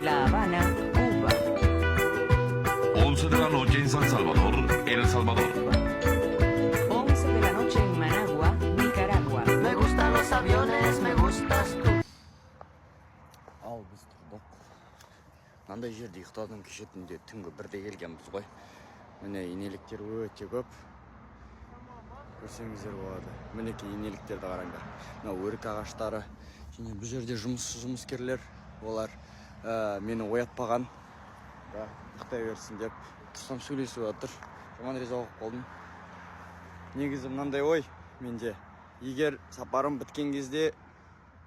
La Habana, Cuba. 11 de la noche en San Salvador, El Salvador. 11 de la noche en Managua, Nicaragua. Me gustan los aviones, me gustas tú. Ал біз тұрдық. Мынандай жерде ұйықтадым кеше түнде, түнгі 1-де келгенбіз ғой. Міне, инеліктер өте көп. Көрсеңіздер болады. Мінекей, инеліктерді қараңдар. Мынау өрік ағаштары. Және бұл жерде жұмыскерлер, олар мені оятпаған. Да, ұйықтай берсін деп. Тұрсам, сөйлесіп жатыр. Жаман риза болып қалдым. Негізі мынандай ой менде. Егер сапарым біткен кезде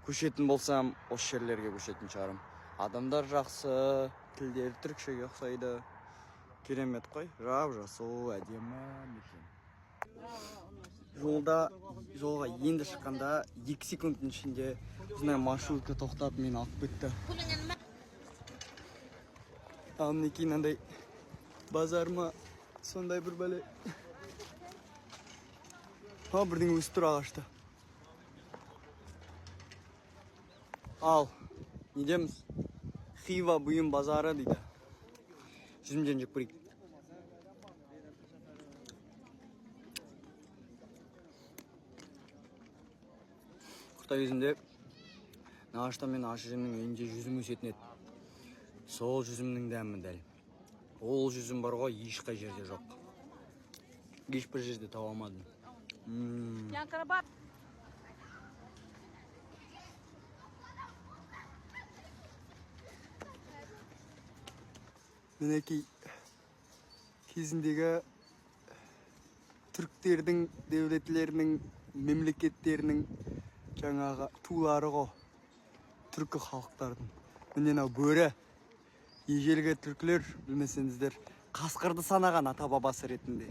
көшетін болсам, осы жерлерге көшетін шығармын. Адамдар жақсы, тілдері түрікшеге ұқсайды. Керемет қой, жап жасыл, әдемі мекен. Жолда, жолға енді шыққанда 2 секундтың ішінде осындай маршрутка тоқтап, мені алып кетті. Ал мінекей, мынандай базар ма, сондай бір бәле. А, бірдеңе өсіп тұр ағашта. Ал недеміз? Хива бұйым базары дейді. Жүзімден жеп көрейік. Қытай кезінде нағашта мен әжемнің үйінде жүзім өсетін еді. Сол жүзімнің дәмі дәл. Ол жүзім бар ғой, ешқай жерде жоқ, ешбір жерде таба алмадым. Мінекей, кезіндегі түріктердің дәулетлерінің, мемлекеттерінің жаңағы тулары ғой, түркі халықтардың. Міне, мынау бөрі. Ежелгі түркілер, білмесеңіздер, қасқырды санаған ата бабасы ретінде.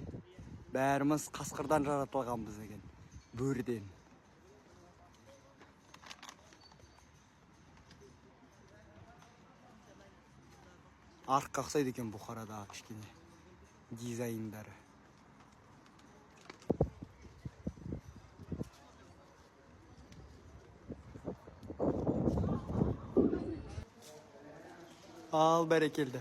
Бәріміз қасқырдан жаратылғанбыз деген, бөріден. Арыққа ұқсайды екен Бұхарадағы кішкене дизайндары. Ал бәрекелді.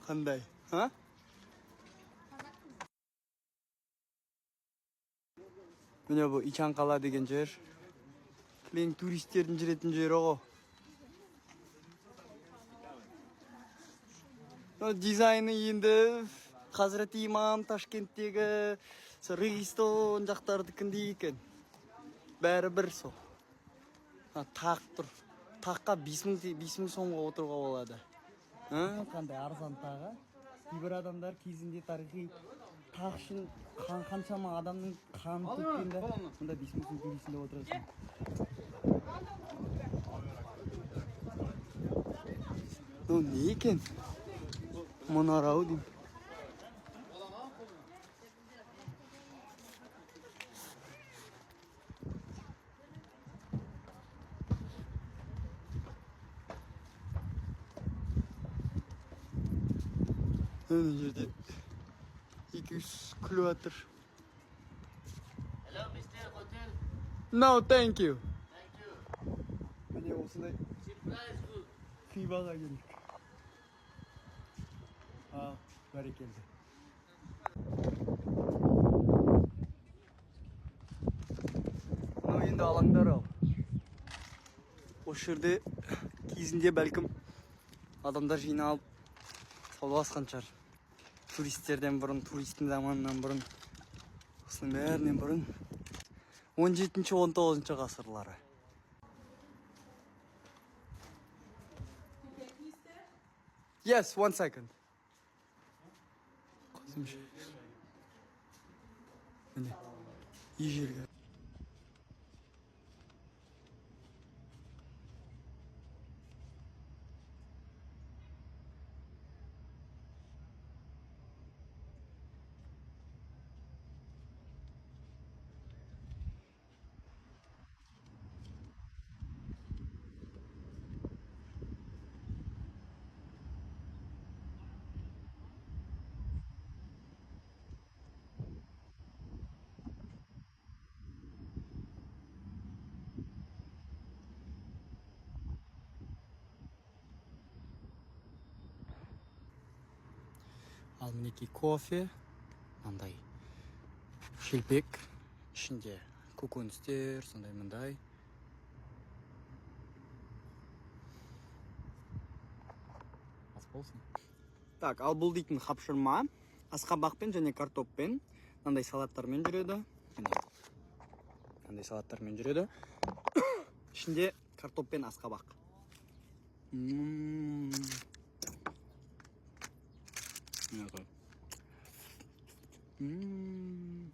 Қандай, а? Міне, бұл Ичан қала деген жер. Кілең туристердің жүретін жері ғой. Ну, дизайны енді Хазірет Имам, Ташкенттегі сол Регистон жақтардікіндей екен. Бәрі бір сол. А, тақ тұр. Таққа 5000 сомға отыруға болады. А, қандай арзан тағы. Кейбір адамдар кезінде тарихи тақ үшін қаншама адамның қанын төккен да, мұнда 5000 сом төлейсің деп отырасың. Мынау не екен? Мұнара ау деймін. Мына жерде 200 күліп жатыр. Hello, Mr. Hotel. No, thank you. Thank you. Міне, осындай Surprise good. Хиваға келдік. Ал, бәрекелді. Мынау енді алаңдар ау. Осы жерде кезінде бәлкім адамдар жиналып саудаласқан шығар. Туристерден бұрын, туристің заманынан бұрын, осының бәрінен бұрын, 17-, 19 ғасырлары. Yes, one second. Қосымша. Міне, ежелгі. Ал мінекей кофе, мынандай шелпек, ішінде көкөністер, сондай мындай. Ас болсын. Так, ал бұл дейтін хапшырма, асқабақпен және картоппен, мынандай салаттармен жүреді. Міне. Мынандай салаттармен жүреді. Ішінде картоп пен асқабақ. Ммм. Міне. Ммм.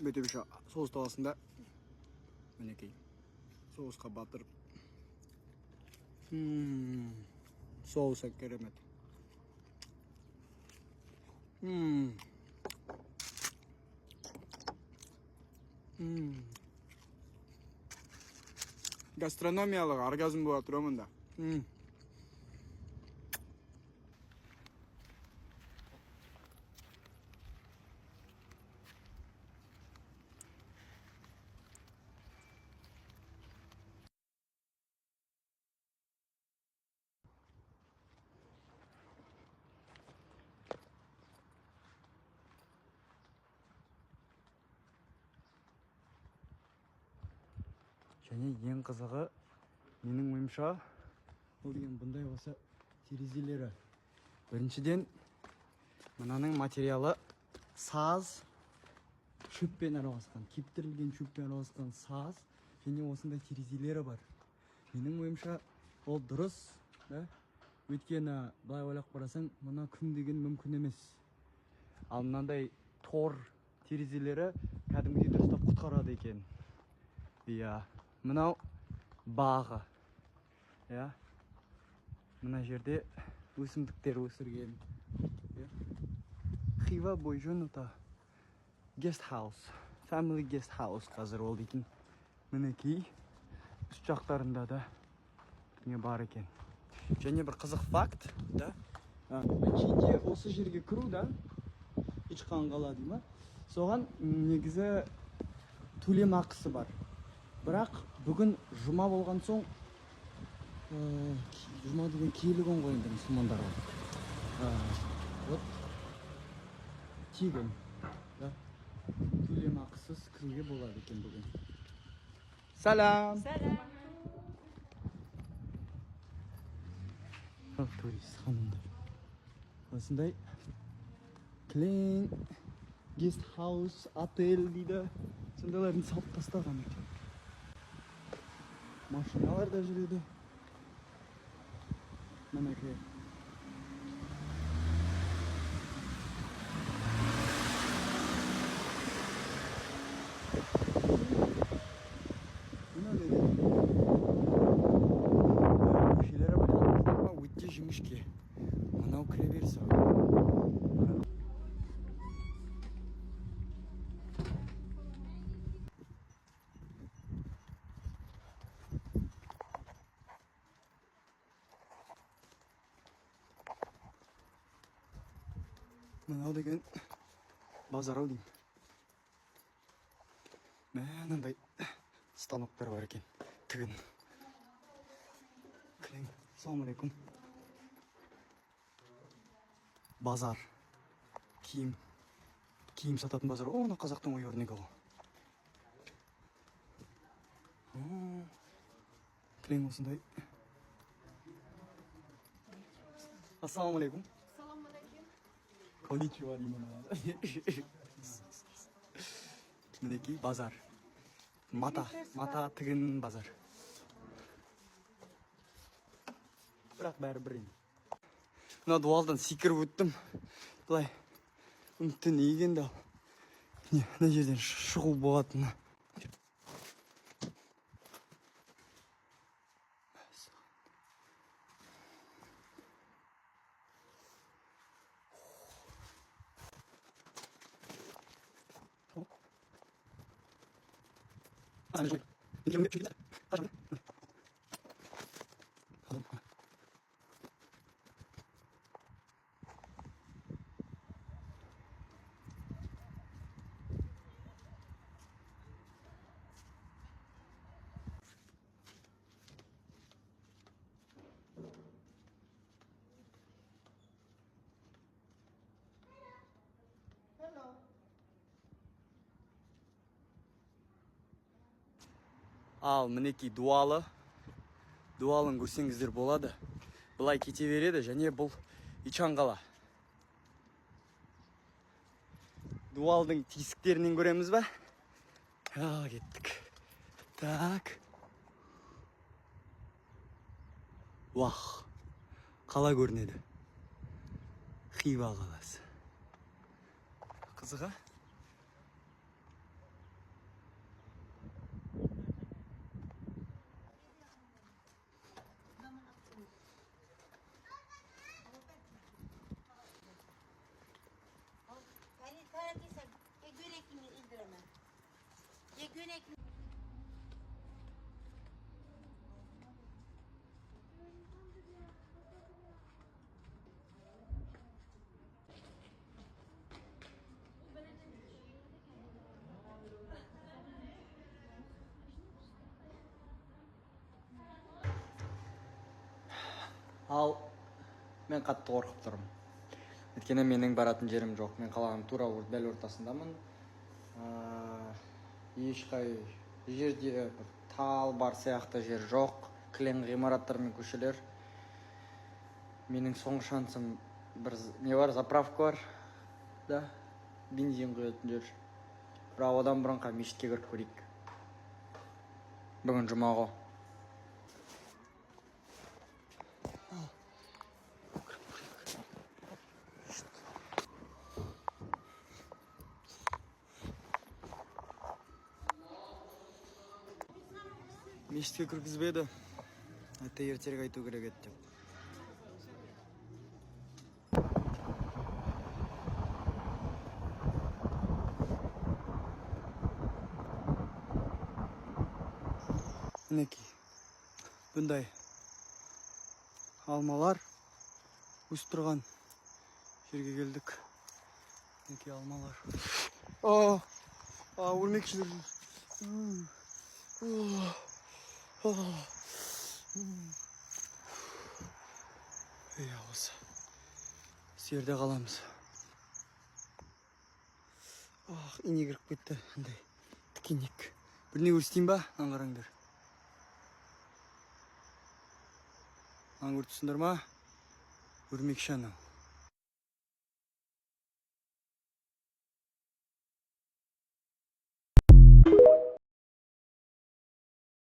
Бүйтіп еще соус аласың да, мінекей соусқа батырып. Ммм. Соусы керемет. Ммм. Ммм. Гастрономиялық оргазм болып тұр мұнда. Ммм. Және ең қызығы, менің ойымша, ол деген бұндай болса терезелері. Біріншіден, мынаның материалы саз, шөппен араласқан, кептірілген шөппен араласқан саз, және осындай терезелері бар. Менің ойымша, ол дұрыс, да? Өйткені былай ойлап қарасаң, мына күн деген мүмкін емес. Ал мынандай тор терезелері кәдімгідей дұрыстап құтқарады екен. Иә, мынау бағы. Иә. Мына жерде өсімдіктер өсірген. Иә. Хива Бойжонута guest house, family guest house қазір ол дейтін. Мінекей, үст жақтарында да не бар екен. Және бір қызық факт, да? Әншейінде осы жерге кіру, да? Ичқан қала дей ма? Соған негізі төлем ақысы бар. Бірақ бүгін жұма болған соң, жұма деген киелі күн ғой енді мұсылмандарға. Вот тегін, да? Төлем ақысыз кіруге болады екен бүгін. Сәлем. Сәлем. Турист ханымдар. Осындай кілең guest house, отель дейді. Сондайларын салып тастаған екен. Машиналар да жүреді. Мінекей. Мына не деген? Көшелері байқадыңыздар ма? Өте жіңішке. Мынау кіреберіс ау. Мынау деген базар ау деймін. Мә, мынандай станоктар бар екен. Тігін. Кілең. Ассалаумағалейкум. Базар. Киім. Киім сататын базар. О, мына қазақтың ою өрнегі ғой. О, кілең осындай. Ассалаумағалейкум. Конничева деймін. Мінекей базар. Мата, мата тігін базар. Бірақ бәрі бір енді. Мына дуалдан секіріп өттім. Былай үміттен иген де. Міне, мына жерден шығу болатыны. Ал мінекей дуалы. Дуалын көрсеңіздер болады. Былай кете береді, және бұл Ичан қала. Дуалдың тесіктерінен көреміз ба? Ал кеттік. Так. Уах. Қала көрінеді. Хива қаласы. Қызық, а? Ал мен қатты қорқып тұрмын. Өйткені менің баратын жерім жоқ. Мен қаланың тура дәл ортасындамын. Ешқай жерде бір тал бар сияқты жер жоқ. Кілең ғимараттар мен көшелер. Менің соңғы шансым бір не бар, заправка бар. Да, бензин құятын жер. Бірақ одан бұрын мешітке кіріп көрейік. Бүгін жұма ғой. Мешітке кіргізбеді. Айтты ертерек айту керек еді деп. Мінекей, бұндай алмалар өсіп тұрған жерге келдік. Мінекей алмалар. Өрмекшілер жүр. Ей, осы. Осы жерде қаламыз. Ах, ине кіріп кетті. Андай тікенек. Бірдеңе көрсетейін ба? Мынаны қараңдар. Мынаны көріп тұрсыңдар ма? Өрмекші анау.